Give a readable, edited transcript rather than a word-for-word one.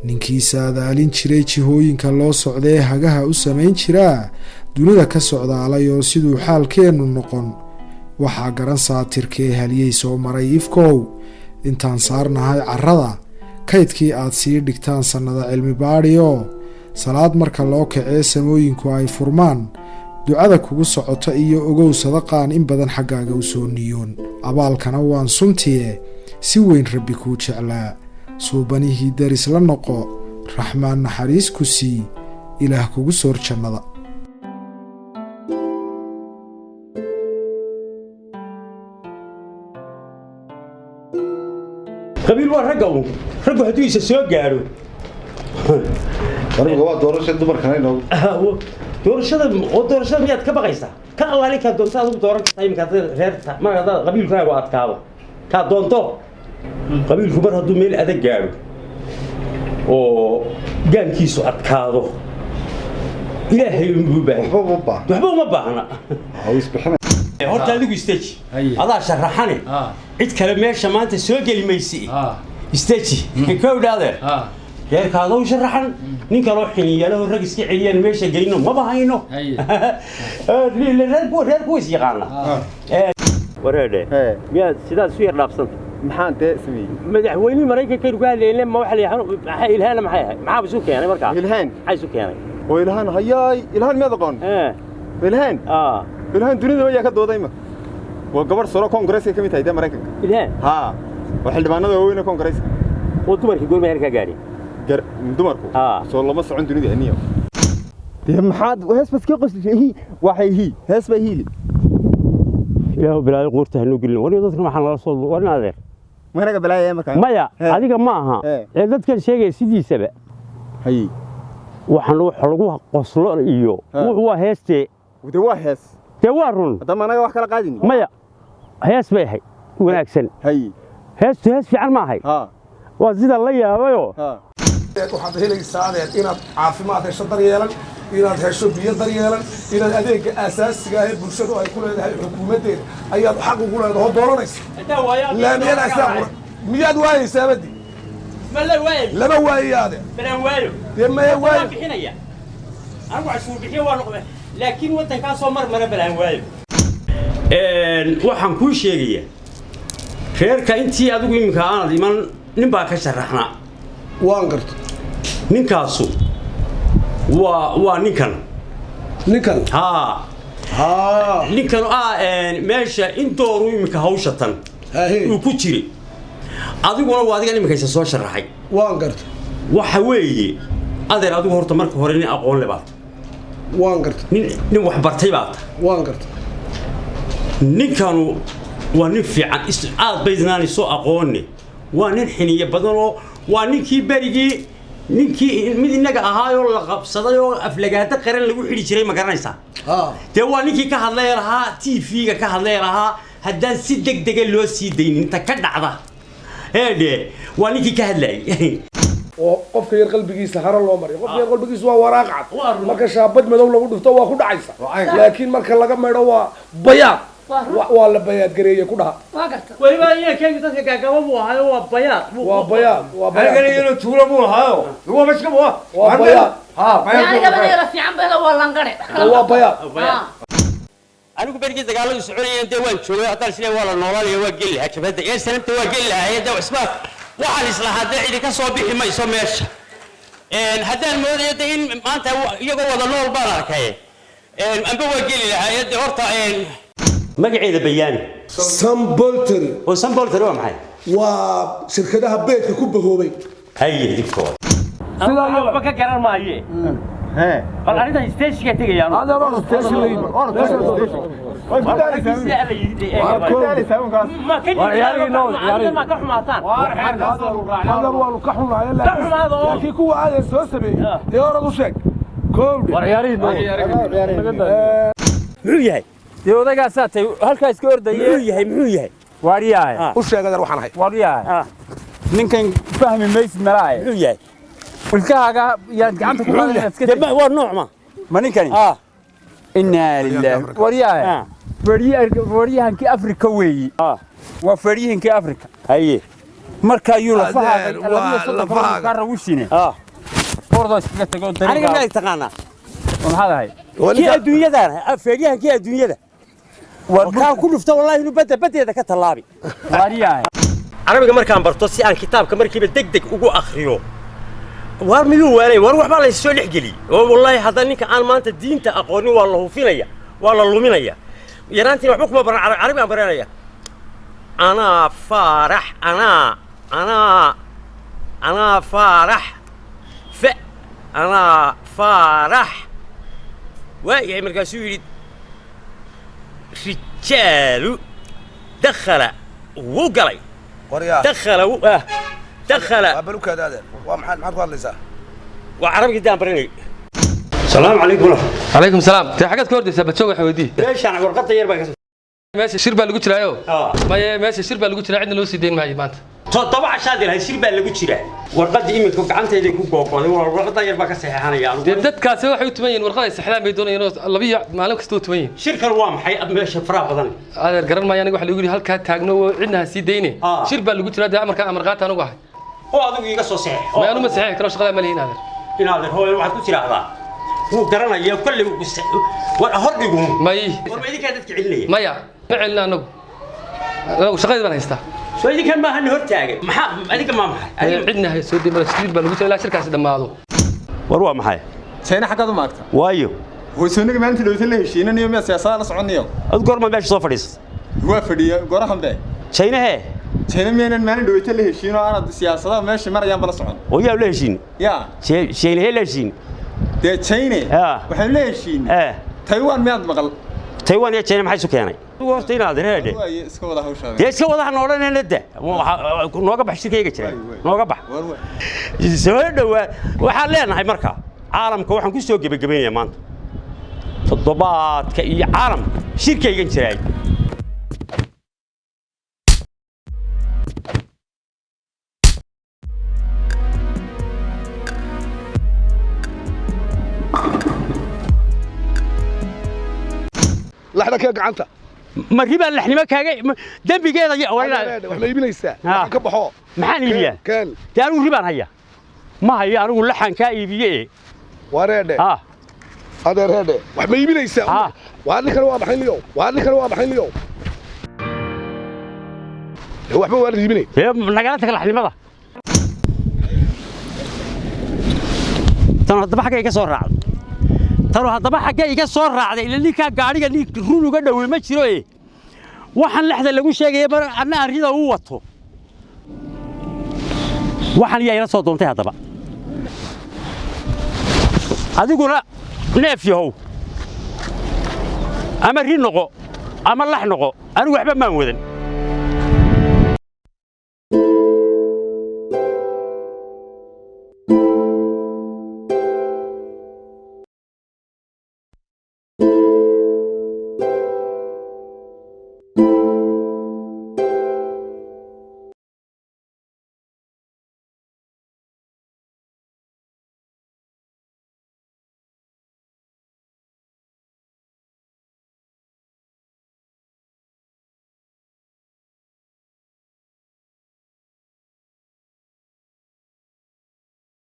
Ninkii saadaalin jiray jihooyinka loo socdee hagaha u samayn jiraa dunida ka socdaalay oo siduu xaalkeennu noqon waxaa garan saatirkee haliyey soo maray ifkow. Intaan saarnahay carrada kaydkii aad sii dhigtaan sannada cilmi baadhioo salaad marka loo kacee samooyinku ay furmaan, ducada kugu socota iyo ogow sadaqaan in badan xaggaaga u soo niyoon. Abaalkana waan suntiye si weyn Rabbi kuu jeclaa, suubanihii daris la noqo, Raxmaan naxariis ku sii, Ilaah kugu soor jannada. Qabiil waa ragga uun, raggu hadduu isa soo gaadho. Aniga waa doorasha dumarkana inoogu Doorashada oo doorashada miyaad ka baqaysaa? Ka allaali kaa doonto adigu dooran kartaa iminka haddaad reerta mar haddaad qabiilkaagu adkaado kaa doonto. Qabiilku mar hadduu meel adag gaadho oo gaankiisu adkaado, Ilaahay unbuu baahan. Waxba uma baahna. Waxba uma baahna. Waa isbixinay. Horta adigu isteji, adaa sharaxane, cid kale meesha maanta soo geli maysi. Isteji kow dhaadeer, reerkaadou sharaxan, nin kaloo xiniyaalaho rag iska celiyaan meesha geyno maba hayno. Reer kuwa is yaqaana wareedhe. Miyaad sidaad isu yar dhaafsanta? Maxaan dee sameeyey? Madaxweynihii Maraykankaynu ka hadlayne, ma waxa la yidhaahdo maxay Ilhaana maxay ahayd? Maxaaba isu keenay markaa? Ilhaan. Maxaa isu keenay? Oo Ilhaan, hayaay, Ilhaan miyaad aqoon? Ilhaan. Ilhaan dunida ayaa ka dooday imaka. Waa gabadh saro koongareeska ka mid tahay dee Maraykanka. Ilhaan. Haa, waa xildhibaanada waaweyn ee koongareeska. Oo dumarkii goorma halkaa gaadhay? Gar dumarku soo lama socon dunida aniyo dee. Maxaad hees bas ka qoslishay? Waxay hii hees bay hiili. Ilaahu bilaayo quurta hanuu gelin. War dadka maxaa nala soo warin, adeer? Managa balaaya markaa. Maya, adiga ma aha ee dadkan sheegaya sidiisaba. Hay. Waxaan wax lagu qoslo iyo wuxuu waa heestee. Dee waa hees. Dee waa run. Haddama anaga wax kala qaadini. Maya, hees bay ahayd wanaagsan. Hay. Heestu hees fiican ma ahay? Waa sida la yaabayoo. Waxaad helaysaa, adeer, inaad caafimaad hesho daryeelan, inaad hesho biyo daryeelan, inaad adeega aasaasiga ah ee bulshadu ay ku leedahay xukuumaddeeda ayaad xaq ugu leedaho dooranaysa. Laamiyadaasaa qura miyaad waayeysaa? Abadi lama waayayo, adeer. Balaan waayo. Dee maya waayo. Bixinaya anigu cashuur bixiyo waa noqday, laakiin waddankaasoo mar mara balaan waayo. Waxaan kuu sheegayaa reerka intii adigu iminka aanad iman nin baa ka sharaxnaa. Waan garta. Ninkaasu waa ninkan. Ninkan. Haa, ninkan meesha intooru iminka hawsha tan uu ku jiray, adiguna waa adigan iminka isa soo sharaxay. Waan garta. Waxa weeye, adeer, adigu horta marka hore nin aqoon le baata. Waan garta. Nin wax bartay baata. Waan garta. Ninkanu waa nin fiican, aad baydnaan soo aqoonni. Waa nin xiniyo badan oo waa ninkii berigii ninkii mid innaga ahaayoo la qabsaday oo aflagaado qaran lagu xidhi jiray, ma garanaysaa? Dee waa ninkii ka hadlay lahaa TV-ga, ka hadlay lahaa haddaan si deg dega loo sii daynin inta ka dhacda eedhe. Waa ninkii ka hadlayay. Oo qofka yar qalbigiisa hara loo mariyo. Qofka yar qalbigiisa waa waraaq cad, marka shaabad madow lagu dhufto waa ku dhacaysa, laakiin marka laga maydho waa bayaad, waa la bayaad gareeye ku dhaha. Weliba inankeygu dadka gaagaba buu ahaayo, waa bayaad. Waa bayaad, waa bayaad. Inuu tuulo buu lahaayo waa mashka waa. Waa bayaad. Aniga fiican baa waa langare. Waa bayaad. Anigu berigii dagaaladu soconayeen dee waan joogay. Haddaan isleeyahay waa la noolaanaya, waa geli lahaa jabhadda ee sanamta, waa geli lahaa. Dee isma waxaan islahaa dee cidi ka soo bixi mayso meesha. Haddaan moodayo dee in maanta iyagoo wada nool baan arkay, amba waa geli lahaa. Dee horta magaceeda bayaani. Samboltery. Oo samboltery waa maxay? Waa shirkadaha beedka ku bahoobay. Haye, dibkooda sidaa waxba ka garan maaye. Bal arrintan stageka tegayaan. Hadal waanu ka xunnahay, laakiin kuwa aadeen soo sameeyey dee orad u sheeg koowdhe. Muxuu yahay? Dee odaygaasaa tay halkaa iska ordaya. Muxuu yahay? Muxuu yahay? Waaryahay. U sheeg, adeer, waxaan ahay. Waaryahay, ninkan fahmi maysid malaaye. Muxuu yahay? Ilkahaaga yaad gacanta ku qaadaysaa. Waa nooc ma? Ma ninkani? Innaa lilaahi. Waryahay, feeryahankii Afrika weeyi, waa feeryahankii Afrika. Haye. Marka ayuu lafahaaga Adeer, waa lafahaaga. kaa rawishine. Ordoo iskaga tago Aniga dariiqa. miyaad taqaanaa? Maxaad ahay? Kii adduunyadaan feeryahan, kii adduunyada kaan ku dhufta, wallahi inuu badda baddeeda ka tallaabi. Waariyahay. Carabiga markaan barto si aan kitaabka markiiba deg deg ugu akhriyo, waar miyuu waalay? Waar waxbaa la soo dhex geliyey oo wallaahi hadda ninka aan maanta diinta aqoonin waa la hufinaya, waa la luminaya. Yaraantiin waxba kuma baran carabi aan baranaya. Anaa Faarax, anaa Faarax, fa anaa Faarax waa yahay. Markaasuu yidhi rijaalu dakhala, wuu galay. Waryaa. Dakhala dakhala. Waa balukaada adeer, waa maxaad ku hadlaysaa? Waa carabigii daan baranayay. Salaamu calaykum. Calaykum salaam. Tee xaggaad ka hordaysaa? Badjoog waxa weydii. Meeshaan warqadda yar baan ka Meesha shir baa lagu jiraayo. Maye, meesha shir baa lagu jiraa, cidna loo sii deyn maayo maanta. 7 cashaad ilahay, shir baa lagu jiraa. Warqaddii iminka gacantayda ku googo'day, waa warqadda yar baan ka saxeexanaya anigu. Dee dadkaasi waxay u tuman yihiin warqad ay saxdaan bay doonayeen oo labiyo maalin kasta u tuman yihiin. Shirkan waa maxay meesha faraha badan? Adeer, garan maayo aniga. Waxa lagu yidhi halkaa taagno oo cidna ha sii deyne. Shir baa lagu jiraa, dee amarkaa amar qaata anigu ahay. Oo adigu iga soo saxeex. May, anu ma saxeexi karo, shaqadaa ma lihin adeer. Inaad hooyo waxaad ku tiraahdaa wuu garanaya kolley, war hordhigu. May. War ma idinkaa dadka celinaya? Maya, ma celina anagu. Anagu shaqadii baan haystaa. Soo idinkan maaha na hortaagan? Maxaa adiga maa maxay? Cidna ha soo deyn, shir baa lagu jiraa ilaa shirkaasi dhammaado. War waa maxay? China xaggaad u maagta? Waayo. Hoosoonaga maalintii dhowta la heshiinanayo, miyaa siyaasada la soconniyo? Ad goorma meesha soo fadhiisat? Waa fadhiya gorahan be. China hee? China miyaynan maalin dhowta la heshiino, aanad siyaasadaha meesha marayaan bala socon? Oo yaa la heshiin? Yaa. China hee la heshiin? Dee China waxaynu la heshiin Taiwan, miyaad maqal? Taiwan iyo China maxay isu keenay? Horta inaad reedhe. Waaye, iska wada hawshaada. Dee iska wada hana odhanayna, de nooga bax shirkayga jira, nooga bax, soo dhowaa. Waxaan leenahay marka caalamka waxaan ku soo gebagabaynayaa maanta toddobaadka iyo caalamka shirkaygan jiraay. Laxda kee gacanta. Ma ribaa laxnimo kaaga dembigeeda Wax ma iibinaysaa? Waxaan ka baxo. Maxaan iibiyaa? Keen. Dee anigu ribaan haya ma hayo, anigu laxan kaa iibiye e. Wareedhe. Adeer, heedhe, wax ma iibinaysaa? Waa ninkan, waa maxay liyow? Waa ninkan, waa maxay liyow? Waxba waa la iibinay. Dee nagala tag laxnimada. Tan haddaba xaggay iga soo raacday? Tanu haddaba xaggay iga soo raacday? Ila ninkaa gaadhiga nin run uga dhowey ma jiro e. Waxaan lexda lagu sheegaya bar anna arrida uu wato, waxaan yaa ila soo doontay haddaba. Adiguna neef yahow, ama ri noqo ama lax noqo, anigu waxba maan wadan.